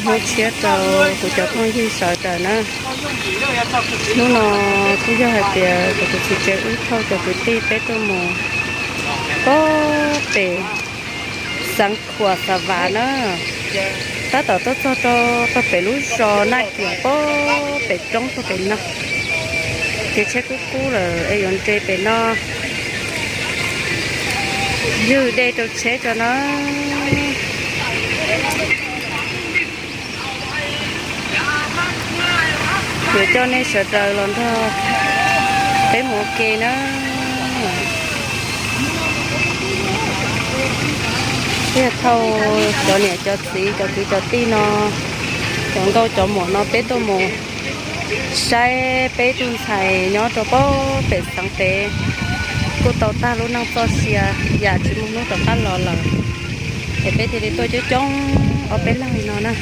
Hnub tshiab rau kuv cov phooj ywg sawv daws na. Hnub no kuj yog hais tias kuv tus txiv tsev wb thauj cov kwv tij peb tuaj mus pem xeev Khuam Xav Vas na. Tab tom tuaj txog rau pem lub zos Naj Kiam pem roob puag pem no. Ces tsheb kub kub lawm es yuav nres pem no ywg dej rau tsheb tso na. Yuav coj nej sawv daws los nrog peb mus ua ke na. Thiaj thauj cov niam cov txiv cov kwv cov tij no, cov nkauj cov muam no peb tuaj mus saib peb tug ntxhais nyob rau pem xeev pem kuj tau tag lub neej txoj sia, yam tsis muaj hnub rov qab los lawm, es peb thiaj li tuaj coob coob ob peb leeg li no na.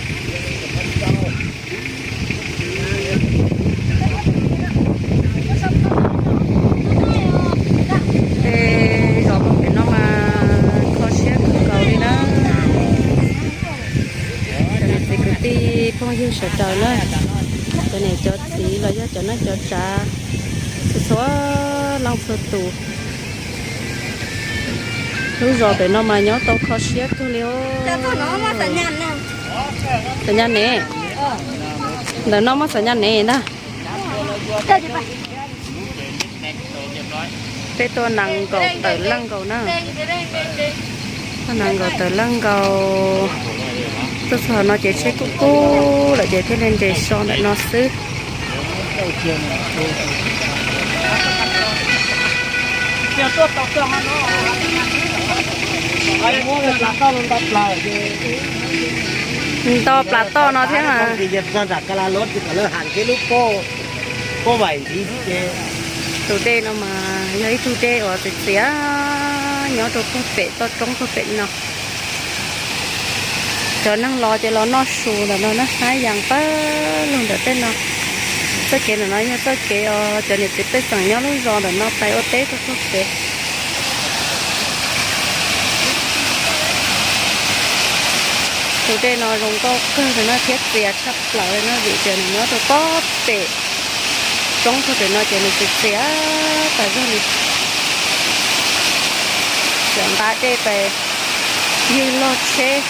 Tej zos puag pem no mas kho siab kawg nkaus li na. Cov niam txiv kwv tij phooj ywg sawv daws na, cov niam cov txiv los yog cov neej cov tsav, txhua txhua leej txhua tus. Lub zos pem no mas nyob tau kho siab kawg li os. Xav nyas ne, ntawm no muaj xav nyas ne ntag. Peb tuaj nees nkaum tawm leej nkaus na. Tuaj nees nkaum tawm leej nkaus. Tuaj txog no ces tsheb kub kub lawm ces thiaj li nres so ntawm no xwb. Nto plas toj no thiab mas. Tus dej no mas yog ib tug dej uas txias txias nyob rau puag pem toj roob puag pem no. Cov neeg los ces los noj su ntawm no na, hab yees pawg lug ntawm tej no. Txoj kev ntawm no yog txoj kev uas cov niam txiv pej xeem nyob lub zos ntawm no pais ua teb rau puag pem. Tus dej no zoo nkauj kawg li na thiab txias tshaj plaws li na vim tias nws nyob rau puag pem roob puag pem no ces nws txias txias tas zog li. Cov nqa dej pais ywg log tsheb,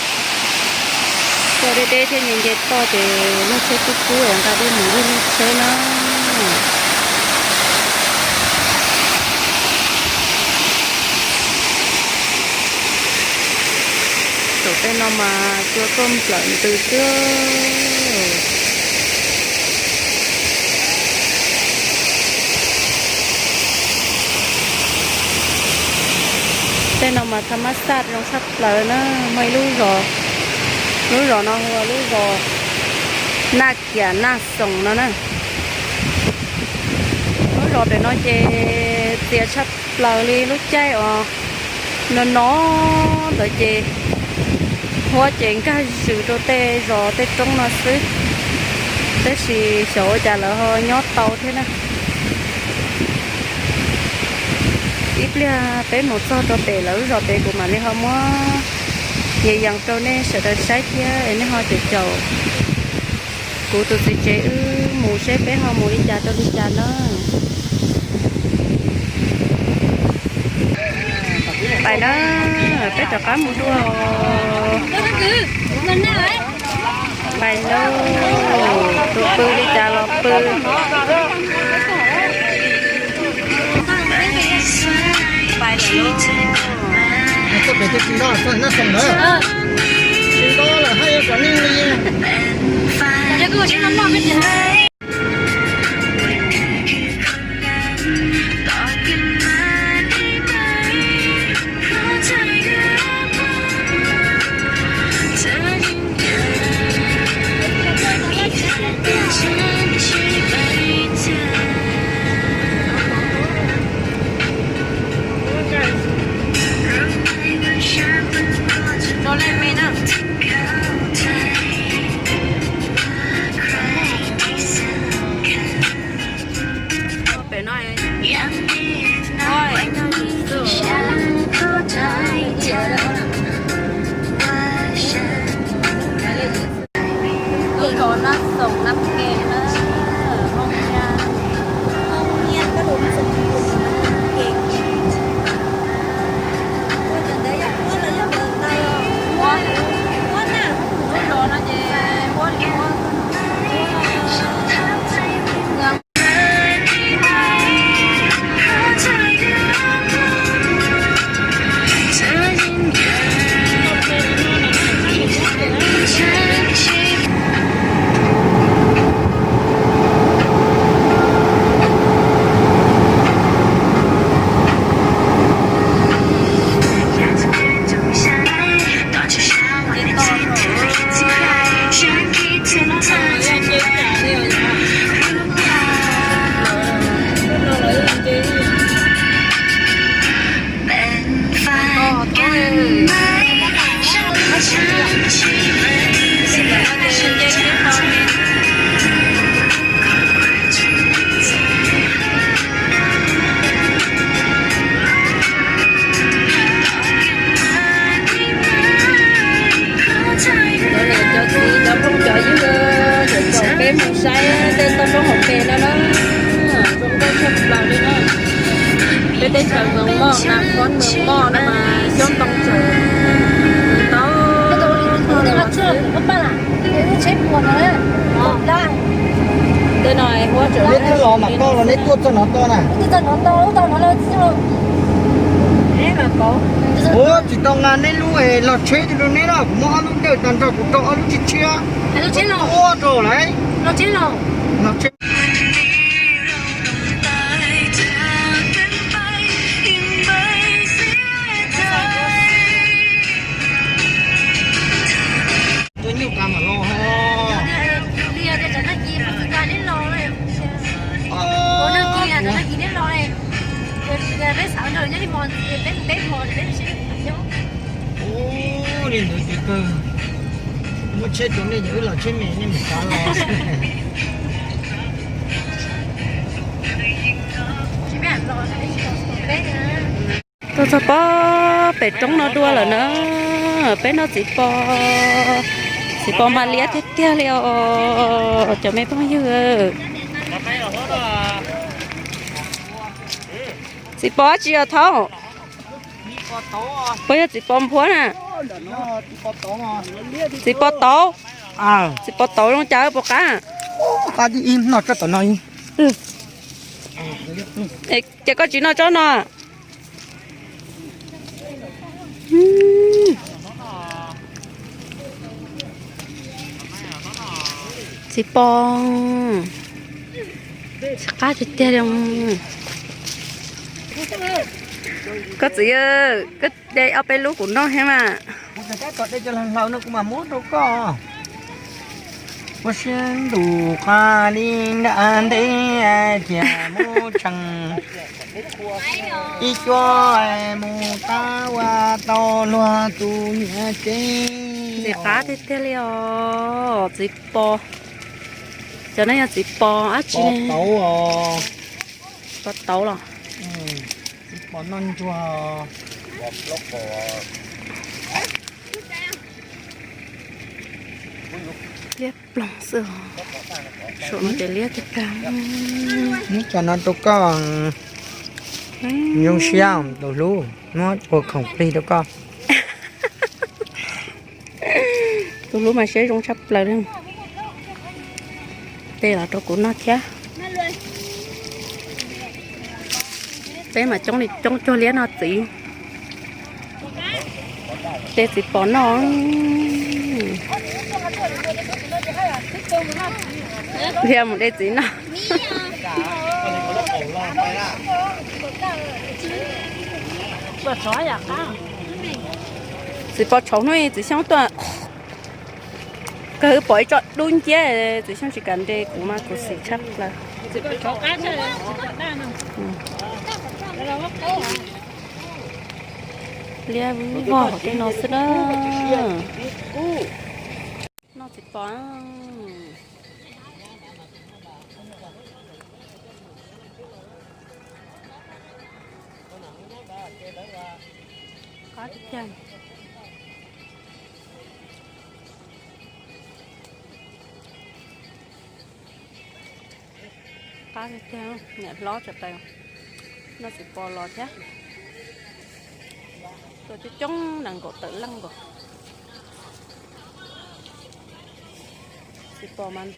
tuaj deb deb thiab nce nce toj ces log tsheb kub kub es nqa dej mus ywg log tsheb na. Saum tej no mas cua tuaj nplawm ntws xwb. Tej no mas tha mab xaj zoo tshaj plaws na, muaj ib lub zos, lub zos no hu ua lub zos Naj Kiam Naj Xoos no na. Lub zos pem no ces txias tshaj plaws li lub caij os no no ntawd ces huab ces nkag zws rau tej zos tej roob no xwb, tab sis xyov ua cas lawv ho nyob tau thiab na. Ib pliag peb mus txog rau pem lawv lub zos pem kuv mam li ho muab yees yees rau nej sawv daws saib thiab es nej ho caum caum kuv tus txiv tsev wb mus seb peb ho mus li cas rau li cas na. Pais na, peb rov qab mus dua. Pais lauj, tus pw li cas los pw. Txog no to na. Ua tsis tau nqa neb lub los tsheb rau neb no, kuv muab ob lub dawj tag nrho kuv rau ob lub tshiab tshiab. Ua rau lawm. Los tsheb. Tuaj nyuj qas mam los ho. Ua li ntawd ces kawg muab tsheb rau nej, yog wb los tsheb me nej mam rov los. Tuaj txog pob pem roob no dua lawm na. Peb noj txiv pos, txiv pos mas liab tiag tiag li os cov me phooj ywg. Txiv pos dab tsi os Thaub? Puas yog txiv pos nphuab na? Txiv pos tauv. Txiv pos tauv zoo cas puas qab? Ces koj tsis noj tsob no? Txiv pos, txiv qab tiag tiag li. Koj txiv, koj de ob peb lub kuv noj thiab mas. Ua siab ntuj qas li nram ntej, cia mus tsees ib cuab mus tab ua tau luag tus niam tsev. Txiv qab tiag tiag li os, txiv pos. Cov no yog txiv pos dab tsi? Pos tauv los? Txiv pos noj ntsuag. Liab ploog xwb. Saum no ces liab tiag tiag. Muab cov no rau koj. Zoo siab tus hlub, muab ua khoom plig rau koj. Tus hlub mas siab zoo tshaj plaws li. Tej los rau kuv noj thiab. Peb mas coob li coob cuag liab no txiv. De txiv pos noj. Thiaj mus de txiv noj. Txiv pos tshauv hnub txiv xyoob tuaj. Kawg wb pom ib tsob dub nciab, txiv xyoob tsis kam nres kuv mas kuv xim tshaj plaws. Liab vog tej no xwb na. Noj txiv pos. Qab tiag tiag. Qab tiag tiag, niam hlob tsa taw noj txiv pos los thiab. Tuaj coob coob nees nkaum tawm leej nkaus. Txiv pos mas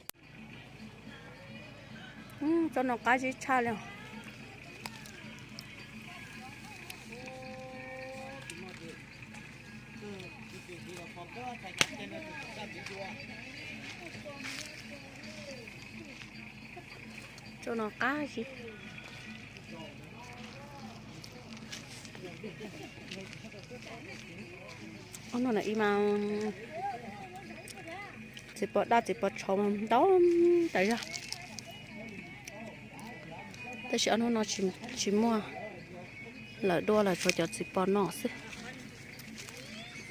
tsob no qab zib tshaj li. Tsob no qab zib. Ob no na ib mas txiv pos daj txiv pos tshauv ntau tas zog. Tab sis ob hnub no tsis muaj lawm dua, lawv tshuav cov txiv pos no xwb.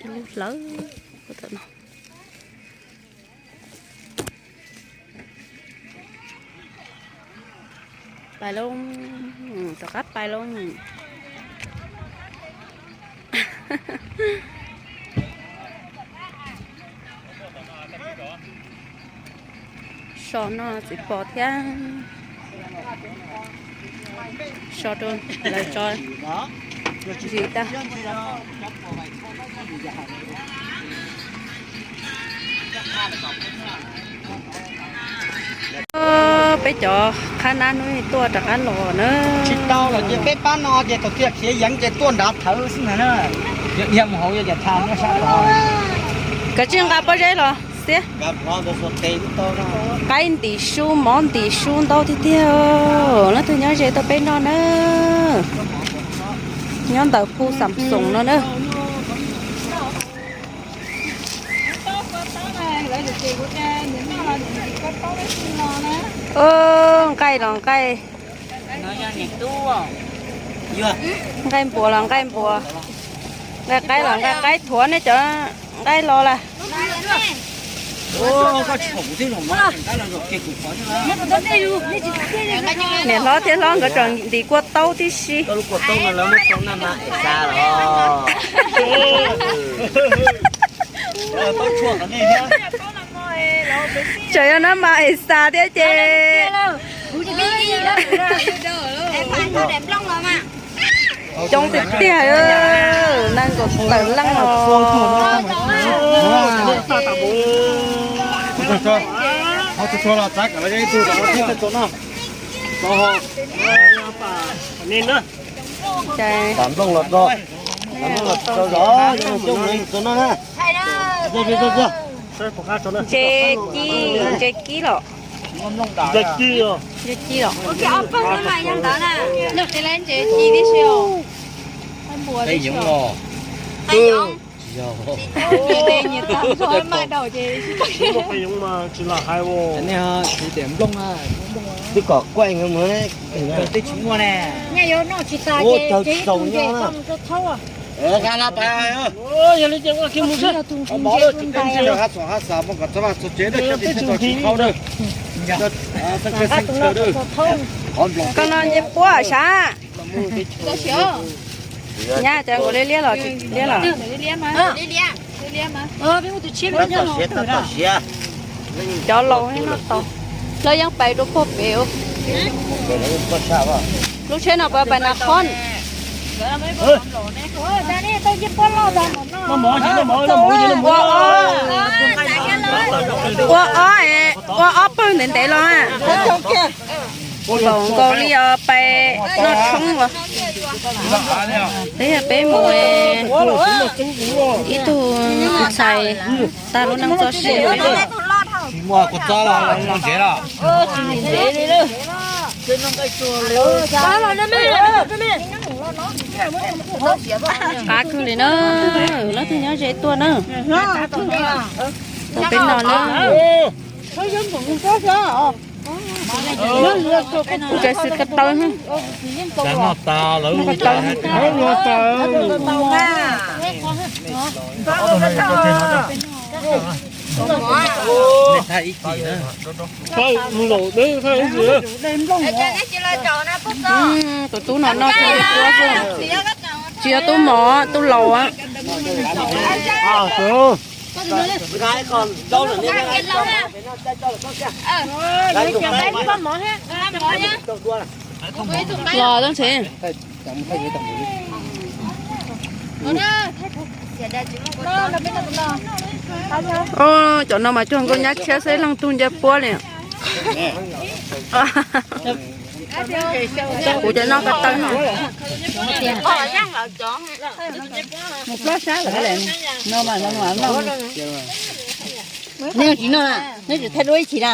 Ib lub hlawv puag tom no. Pais lauj, rov qab pais lauj. So noj txiv pos thiab. So rau lawv tso zis tag. Peb cov Qab nab hnub tuaj rov qab los na. Tsis tau los ces peb pab no ces thaum twg khiav yeev ces tuaj nrad thawv xwb ntag na. Yog dhia mus hauv yog cov tha nyob sab tod. Kav tsij nqa pob zeb los xiab. Qaib ntim sub, mov ntim sub ntau tiag tiag. Leej twg nyob ze tuaj peb noj na. Nyob ntawm phu Xam Xoom no na. Nqaij los nqaij, nqaij npua los nqaij npua, nqaij qaib los nqaij qaib, thuav nej cov nqaij los lawm. Niam hlob thiab hlob nkawd tseem ntim kua taub tib si. Tseem yog nab mas es xas thiab ces. Coob tiag tiag, nees nkaum tawm leej os. Tam nplooj los tso, tam nplooj los tso zov coob coob no na. Ntses kib, ntses kib los. Ntses kib los. Twb kom kuaj mus, twb tsis muaj ne. Ua cov txaus nyob na. Yog li ces ua kiag mus xwb. Hab txhom hab xav muab kom txhob vaj txhob tsev, tsis tau tsis tau. Koj no nce puab sav. Nyab cov nkaus liab liab los tsis liab los. Cov laus no tau. Lawv yeej pais rau puag pem. Lub tsheb no pais pais Nas Khoos. Ua ob, ua ob pawg ntev ntev los. Npaum nkaus li os, pais noj tshoob os. Peb, peb mus ib tug ntxhais tag lub neej txoj sia. Qab kawg li na, leej twg nyob ze tuaj na. Tau peb no na. Kuv cov xwm ko taw, ko taw. Tus tub no noj tshoob ncej puab xwb, tsis yog tub mov tub laus. Los txhob ntxhe. Cov no mas cuag nkauj nyab tshiab xwb, leej tug ncej puab li. Kuv cov noj ko taw no. Mus plob sab lawm. No mas no mas no. Neb tsis noj na, neb tsis thaij duab ib chim na.